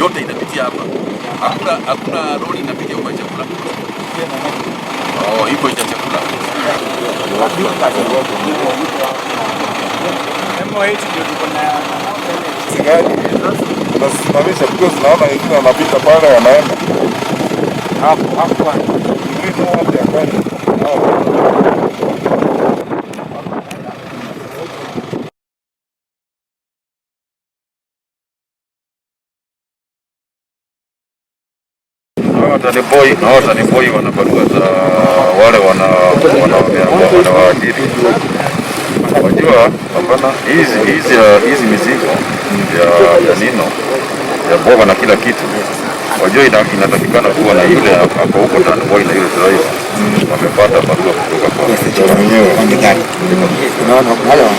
Yote inapitia hapa. Hakuna lori inapitia kwa chakula. Oh, iko cha chakula. MOH ndio tuko na Gari unasimamisha because naona wengine wanapita pale wanaenda. Hapo hapo. Do we know what they are carrying? Hawa taniboi wana barua za wale wanawaajiri. Wajua, hapana, hizi mizigo ya nino ya mboga na kila kitu, wajua inatakikana kuwa na yule ako huko taniboi na yule driver wamepata barua kutoka kwa Wenyewe. Unaona wale wale